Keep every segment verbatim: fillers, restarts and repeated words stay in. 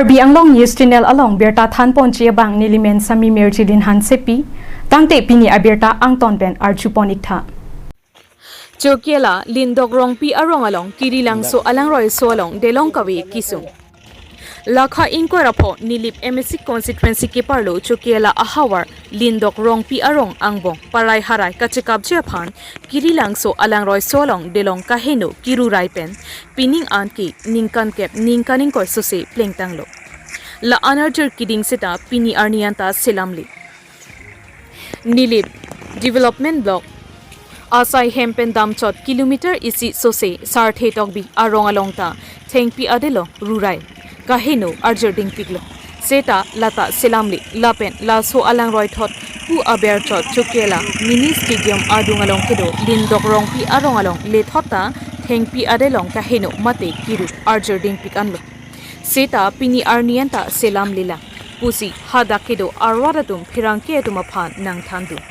Karbi Anglong News Channel along birta thanponji abang nelimen Sami Mirjilin Hansepi, tangte pini abirta angton pen arjupon-iktha. Chokihola Lindok Rongpi arong along Kirilangso alangroi so along delong kave kesung. Lakha ingkoi ra pho Nilip M A C constituency keparlo Chokihola ahavar Lindok Rongpi arong angbong parai harai kachekapji aphan Kirilangso alangroi so along delong kaheno kirurai pen pining an ke ningkan kep ningkan ingkoi sose plengtanglo. La anarjir keding seta pini arni anta selamle. Nilip Development Block asai hem pen damchot kilometer isi sose Sarthe Tokbi arong along ta thengpi adelong rurai kaheno arjir dingpiklo. Seta lata selamle lapen laso alangroi thot pu aber chot Chokihola Mini Stadium adung along kedo Lindok Rongpi arong along lethot ta thengpi adelong kaheno mate kiru arjir dingpik anlo. Seta pini arni anta selamle lang pusi hadak kedo arwat atum pherangke atum aphan nangthandun.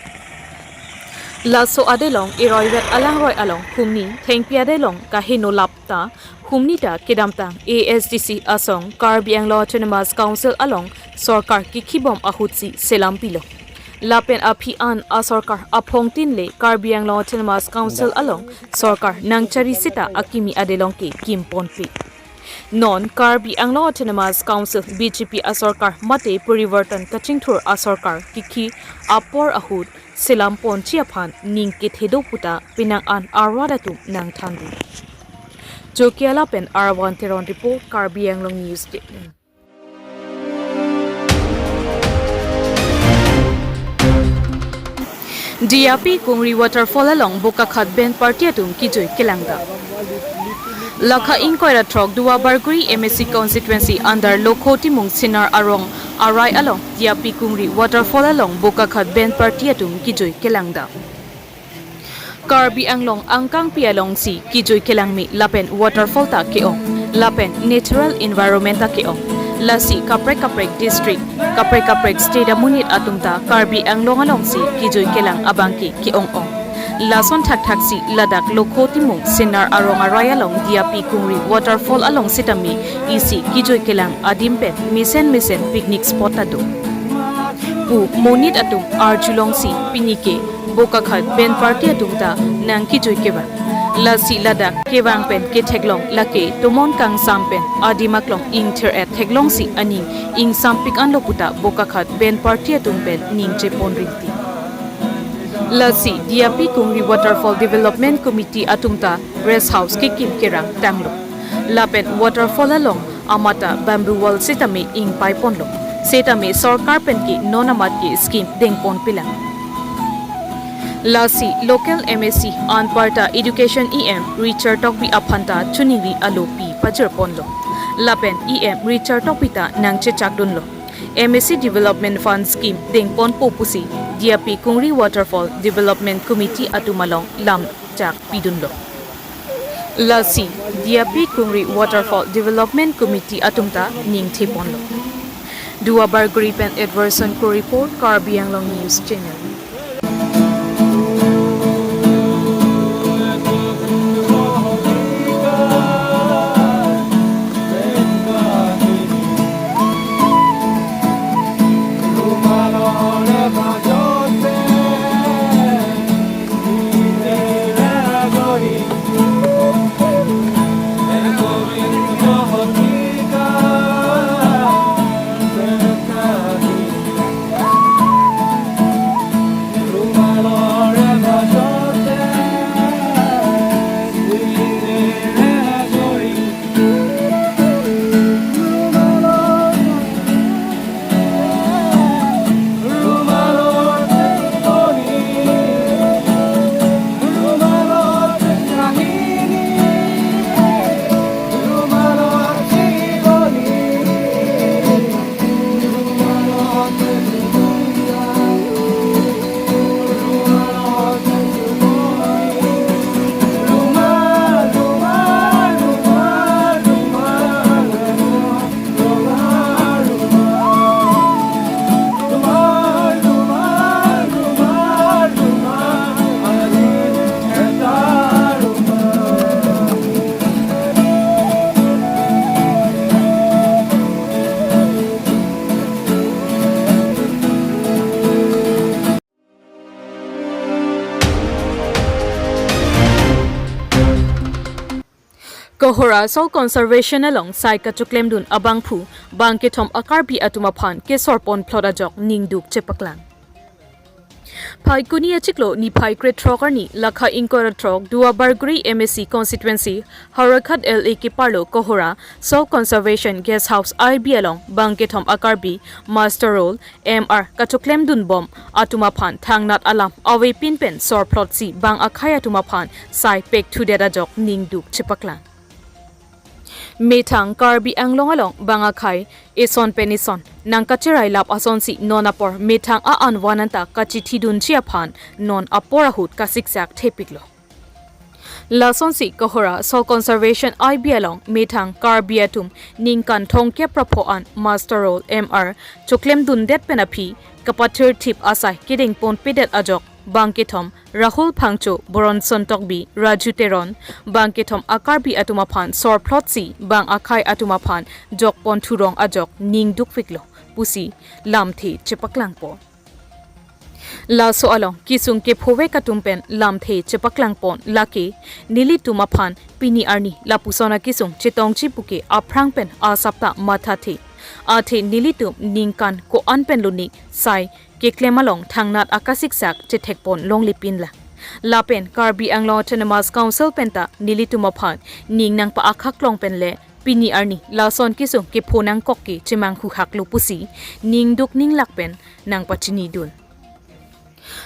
Laso adelong eroivet alangroi along humni thengpi adelong kaheno lap ta humni ta kedamtang A S D C asong Karbi Anglong Autonomous Council along sorkar kikhibom ahutsi selampilo. Lapen aphi an asorkar aphongtin le Karbi Anglong Autonomous Council along sorkar nangchari seta akimi adelong ke kimponpe. Non Karbi Anglong Autonomous Council B J P asorkar mate porivartan kachingthur asorkar kikhi apor ahut selamponji aphan ning kethedo puta penang an arwat atum nangthandun. Chokihola pen Arvan Teron report, Karbi Anglong News Channel. Diyapi Kungri Waterfall along Bokakhat Band Party atum kejui kelangdam. Lakha ingkoi ra throk Duar Bagori M A C constituency under Lokho Timung Sinnar arong arai along Diyapi Kungri Waterfall along Bokakhat Band Party atum kejui kelangdam. Karbi Anglong angkangpi alongsi kejui kelangme lapen waterfall ta ke-ong, lapen natural environment ta ke-ong. Lasi kaprek kaprek district, kaprek kaprek state amonit atum ta Karbi Anglong alongsi kejui kelang abang ke ke-ong-ong. Lason thakthaksi ladak Lokho Timung Sinnar arong arai along Diyapi Kungri Waterfall along sitame isi kejui kelang adim pen mesen mesen picnic spot ta do pu monit atum arjulongsi pini ke Bokakhat Band Party atum ta nangkejui kevang. Lasi ladak kevang pen ketheklong lake tomon kangsam pen adim aklong ingthir-et theklongsi aning ingsampik anlo puta Bokakhat Band Party atum pen ningje pon rinti. Lasi Diyapi Kungri Waterfall Development Committee atum ta rest house kekim kerang tanglo. Lapen waterfall along amat ta bamboo wall sitame ingpai ponlo. Sitame sorkar pen ke non amat ke scheme dengponpelang. Lasi local M A C anparta Education E M Richard Tokbi aphan ta choningri alopi pajir ponlo. Lapen E M Richard Tokbi ta nangchechakdunlo. M A C Development Fund Scheme dengponpo pusi Diyapi Kungri Waterfall Development Committee atum along lam chak pidunlo. Lasi Diyapi Kungri Waterfall Development Committee atum ta ningthe ponlo. Duar Bagori pen Edwardson Kro report, Karbi Anglong News Channel. Kohora Soil Conservation along sai kachoklemdun abangphu bangkethom a-Karbi atum aphan kesorpon plot ajok ningduk chepaklang. Phaikuni achiklo niphai krethrok arni lakha ingkoi ra throk Duar Bagori M A C constituency Howraghat L A keparlo Kohora Soil Conservation Guest House I B along bangkethom a-Karbi Master Roll M R kachoklemdunbom atum aphan thangnat alam avepin pen sorplot si bang akhei atum aphan sai pekthudetdet ajok ningduk chepaklang. Methang Karbi Anglong along bang akhei eson pen eson nangkacherai lap asonsi non apor methang a-anvan anta kachithidunji aphan non apor ahut kasiksak thepiklo. Lasonsi Kohora Soil Conservation I B along methang Karbi atum ningkan thomkep ra pho an Master Roll M R choklemdundet pen aphi kapathirthip asai kedengponpedet ajok bangkethom Rahul Phangcho, Boronson Tokbi, Raju Teron, bangkethom a-Karbi atum aphan sorplot si bang akhei atum aphan jokpon thurong ajok ningdukpiklo pusi lamthe chepaklangpo. Laso along kesung kephovek atum pen lamthe chepaklangpon lake nelitum aphan pini arni lapuson akesung chetongji puke aphrang pen asapta mathathe. Athe nelitum ningkan ko-an pen lone sai keklem along thangnat akasiksak chethekpon longlepinlang. Lapen Karbi Anglong Autonomous Council penta nelitum aphan ning nangpa-akhak long pen le pini arni lason kesung kepho nangkok ke chemanghuhaklo pusi ningduk ninglak pen nangpachinidun.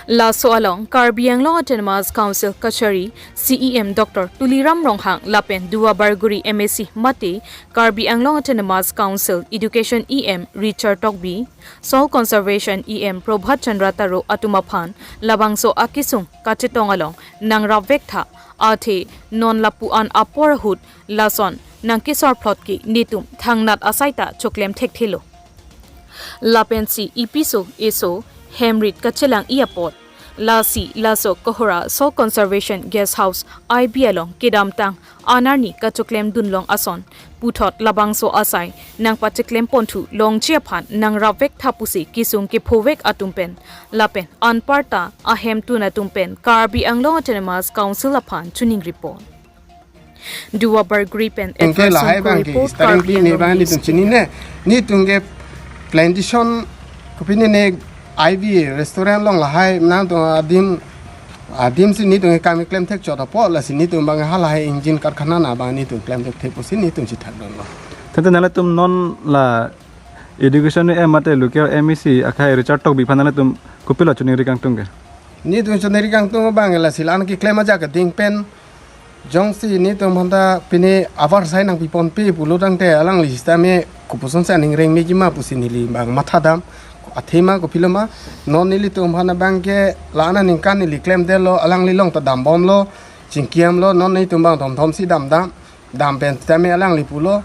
Laso along Karbi Anglong Autonomous Council Kachari C E M Doctor Tuliram Ronghang lapen Duar Bagori M A C mate Karbi Anglong Autonomous Council Education E M Richard Tokbi, Soil Conservation E M Prabhat Chandra Taro atum aphan labangso akesung kachetong along nangrapvek tha, athe non lapu-an apor ahut lason nangkesorplot ke netum thangnat asai ta choklem thekthelo. Lapensi episo eso hem rit kachelang-i apot, lasi laso Kohora Soil Conservation Guest House I B along kedamtang an arni kachoklemdun long ason puthot labangso asai nangpacheklemponthu longji aphan nangrapvek tha pusi kesung kephovek atum pen lapen anparta ahemtun atum pen Karbi Anglong Autonomous Council aphan choningripon. Duar Bagori pen Anke Edward lahai Songko bang ke report, starting Karbi pi ne Anglong bang News. Netum chinine, netum ke plantation kopine ne I B restaurant along lahai nangtum adim, adim si netum ke kam klem thekchot apot lasi netum bang halahai engine karkhana na bang netum klem thekthek pusi netum chithakdunlo. Tangte nanglitum non la education E M mate local M A C akhei Richard Tokbi aphan nanglitum kopilo choningri kangtung ke? Netum choningri kangtung bang lasi la-an keklem ajak keding pen jongsi netum aphanta pine avar sai nangpiponpe pulo tangte alangli sitame kopuson si aning rengmeji ma pusi neli bang mathadam, athema kopiloma, non nelitum aphanta bang ke la-an aningkan neli klemdetlo, alangli along ta dambomlo, chingkiamlo, non netum bang thomthom si damdam, dam pen sitame alangli pulo,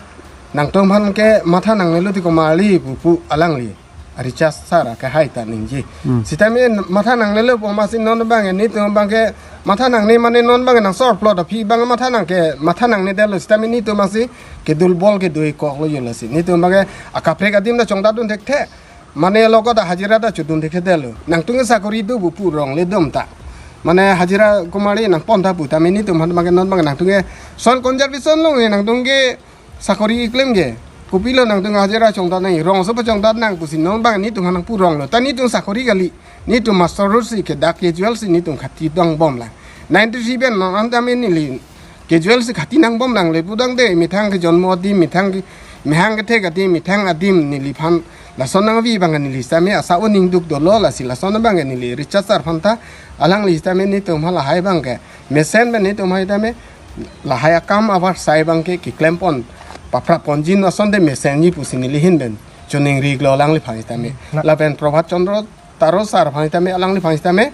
nangtum aphan ke matha nangnelo ti komarli pu pu alangli. Richard sir ke hai ta ningje. Hmm. Sitame matha nangnelo pu amatsi non bang netum bang ke matha nangne mane non bang nangsorplot aphi bang matha nang ke matha nangnedetlo sitame netum amatsi kedulbol kedoi koklo jo lasi. Netum bang ke akaprek adim ta chongdatdun thekthe. Mane lo ko ta hajira ta chodun thekthedetlo. Nangtum ke sakori do pu pu rong le dom ta. Mane hajira komarli nangpon tha pu tame netum aphan bang ke non bang nangtum ke soil conservation along nangtum ke sakori keklem ke. Kopilo nangtum hajira chongdat nang, rongso pachongdat nang pusi non bang netum aphan nangpu ronglo. Ta netum sakori kali, netum Master Roll si ke dak casual si netum khati dongbomlang. Ninety-three pen non anta me neli casual si khati nangbomlang le pudang de, methang ke jonmo adim, methang ke mehang kethek adim, methang adim neliphan lason nangvi bang neli sitame asa o ningduk dolo lasi lason bang neli Richard sir aphanta alangli sitame netum halahai bang ke mesen pen netum hai tame lahai akam avar sai bang ke keklempon paphraponji ason de mesenji pusi neli ahin pen choningrilo alangliphan sitame. Na- Lapen Prabhat Chandra Taro sir aphan sitame alangliphan sitame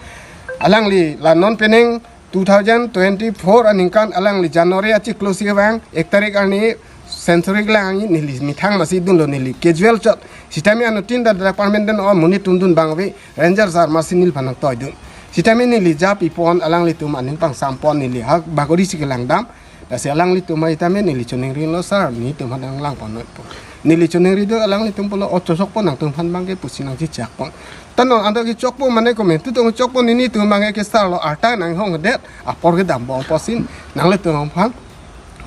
alangli la non penang two thousand twenty-four aningkan alangli January achiklo si vang ek tarik arni century kelang neli methang amatsi dunlo neli casual chot. Sitame anuttin ta department den o monit atum dun bang ave ranger sir amatsi neliphan nangtoidun. Sitame neli ja pipon alanglitum aning pangsampon neli ha Bagori si kelangdam. Lasi alanglitum hai tame neli choningrilo sir, netum aphan nanglangpon noi pu. Neli choningri do alanglitum pulo o chosokpon nangtum aphan bang ke pusi nangchichakpon. Ta non anta kechokpo mane komentu tong chokpo netum bang ke sir lo arta nanghongdet apor kedambom apotsi nanglitum aphan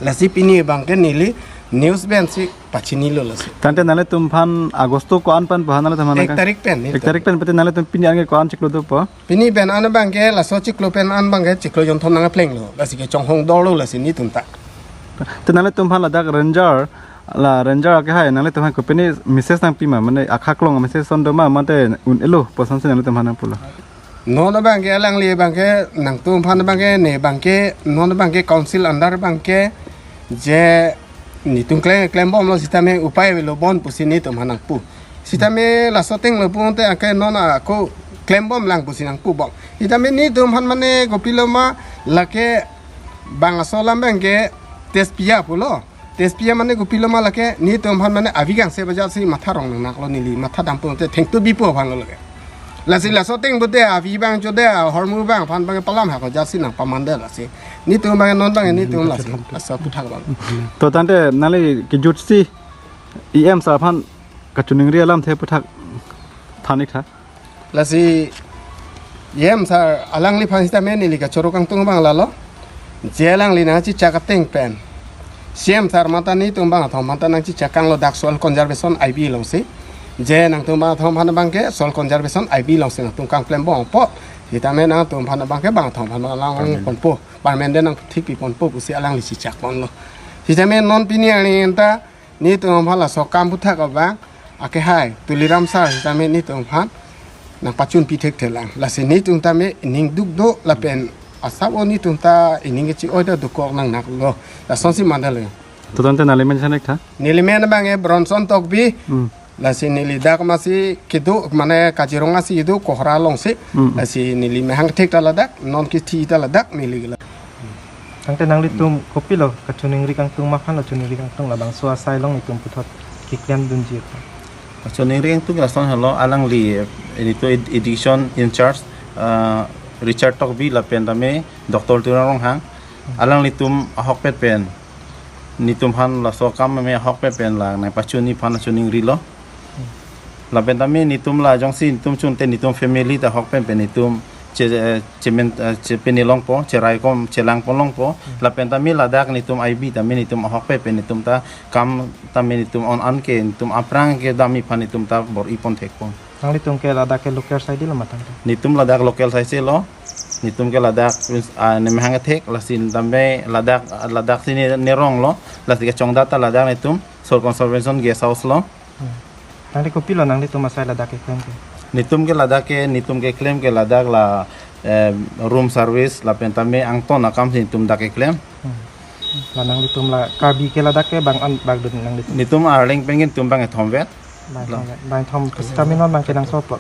Lasi pini abangke neli news pensi pachinilo lasi. Tangte nanglitum aphan August ko-an pen pu ha nanglitum aphan? Ek tarik pen, ek tarik pen, pete nanglitum pini anke ko-an chiklo dopo? Pini pen an abangke, laso chiklo pen an abangke chiklo jonthom nangplenglo. Lasi kechonghong dorlo lasi netum ta. Te nanglitum aphan ladak ranger, la ranger ke hai, nanglitum aphan kopine message nangpima, mane akhaklong message son doma, mate un-elo pu asonsi nanglitum aphan nangpulo? Non abangke alangli abangke, nangtum aphan abangke, ne abangke, non abangke council under abangke, je netum klem, klembomlo sitame upai avelo bon pusi netum aphan nangpu. Sitame laso ateng lo pulote anke non ako klembomlang pusi nangpubom. Sitame netum aphan mane kopilo ma lake bang aso alam abangke test piya pulo. Test piya mane kopilo ma lake netum aphan mane avi kangse bajar si matha rong nanglo neli matha dampo te thengtu bipo aphanlo lake. Lasi laso ateng pute avi abang chode ahormu abang aphan abang palam hako jasi nangpamande lasi. Netum abang non abang netum lasi. Asa puthak abang. To tangte nangli kejutsi E M sir aphan kachiningri alamthe puthak than-ik tha. Lasi E M sir alangliphan sitame neli kachoro kangtung abang lalo. Je alangli nangchichak ateng pen C M sir mate netum abang athom mate nangchichak kanglo dak soil conservation I B alongsi. Je nangtum abang athom aphan abangke soil conservation I B alongsi nangtum kangklembompo. Sitame nangtum aphan abangke bang athom aphan lang permanent ponpo. Permanent nangthik piponpo pusi alangli chichak ponlo. Sitame non pini arni anta netum aphan laso akam puthak abang ake hai Tuliram sir sitame netum aphan nangpachun pi thekthelang. Lasi netum tame ining duk do lapen asap o netum ta ining kechi-oi ta dukok nangnaklo. Lasonsi mandale. To tangte nangli men chan-ik tha? Neli men abangke Bronson Tokbi. Hmm. Lasi neli dak masi kedo mane Kaziranga si kedo Kohora alongsi. Hmm. Lasi neli mehang thek ta ladak, non kithi ta ladak neli la. Tangte nanglitum kopilo kachiningri kangtung ma aphanlo chiningri kangtung labangso asai along netum puthot keklemdunji? Kachiningri kangtung lason helo alangli, eh, ilitum ed-, education in charge, ah, Richard Tokbi lapen tame Doctor Tuliram Ronghang. Alanglitum ahokpet pen netum aphan laso akam me ahokpet pen la nangpachunji aphan chiningrilo. Lapen tame netum la jongsi netum chunte netum family ta ahokpet pen netum che, eh, chemen, eh, chepini longpo, cheraikom, chelangpon longpo. Hmm. Lapen tame ladak netum I B tame netum ahokpet pen netum ta kam tame netum on an ke netum aphrang kedamji aphan netum ta bor-ipon thekpo. Nanglitum ke ladak ke local side lo ma tangte? Netum ladak local side si lo. Netum ke ladak, ah, nemehang kethek, lasi tame ladak, ladak si ne, nerong lo, lasi kechongdat ta ladak netum soil conservation guest house lo. Hmm. Tangte kopilo nanglitum asai ladak keklem ke? Netum ke ladak ke, netum keklem ke ladak la, eh, room service lapen tame angton akam si netum dak keklem. Hmm. La nanglitum la Karbi ke ladak ke bang an bak dun nanglitum? Netum Arleng pen netum bangkethom vet. Bangkethom vet. Bangkethom sitame non bang kenangsot lo?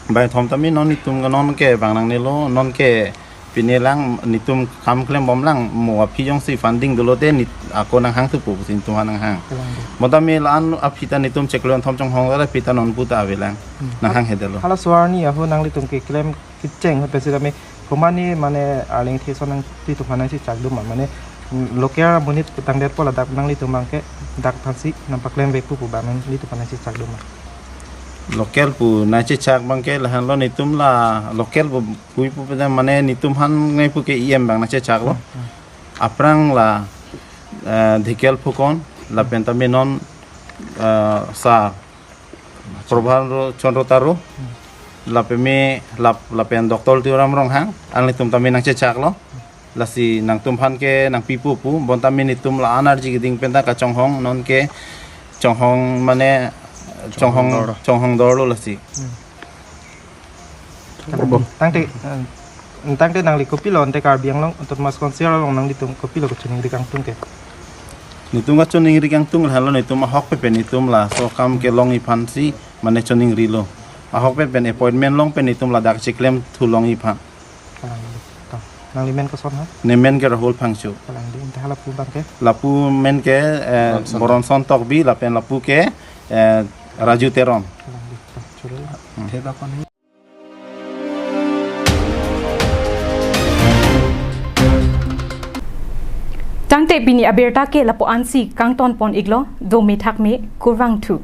Bangkethom tame non netum non ke bang nangnelo, non ke pini lang netum kam klembomlang, mo aphi jongsi funding dolote nit ako nanghang thupo pusi netum aphan nanghang. Kelang dei. Mo tame la-an aphi ta netum chiklo jonthom chonghong la aphi ta non puta avelang. Hmm. Nanghang hedetlo. Hala suarni aho nanglitum keklem kecheng ho pensi tame komatne mane Arleng the ason nangtum aphan nangchichak doma mane, mm, local amonit tangdetpo ladak nanglitum abangke dak aphansi nangpaklem vekpo pu abang nanglitum aphan nangchichak doma? Local pu nangchichak abangke lahenlo netum la local pu pui pu pen mane netum aphan ngai pu ke E M abang nangchichak lo. Hmm, hmm. Aphrang la, eh, Dhikel Phukan, lapen tame non, eh, sa Prabhat Chandra Taro, lapen me lap-, lapen Doctor Tuliram Ronghang, alanglitum tame nangchichak lo. Lasi nangtum aphan ke nangpipo pu, bon tame netum la-an arji keding pen ta kachonghong, non ke chonghong mane chonghong, chonghong dor. Chonghong dorlo lasi. Hmm. Obo. Tangte, eh, tangte nangli kopilo ante Karbi Anglong Autonomous Council along nanglitum kopilo kachiningri kangtung ke? Netum kachiningri kangtung lahenlo netum ahokpet pen netum laso akam kelongji aphansi mane chiningrilo. Ahokpet pen appointment long pen netum ladak chiklem thulongji aphan. Kalang dei. To, nangli men koson ha? Nemen ke Rahul Phangcho. Kalang dei, ante halapu abangke? Lapu men ke, eh, Bronson. Bronson Tokbi, lapen lapu ke, eh, Raju Teron. Kalang dei. To, churel. Hmm. Tangte pini abirta ke lapu-ansi kangtonpon-iklo, dome thakme, kurvangthu.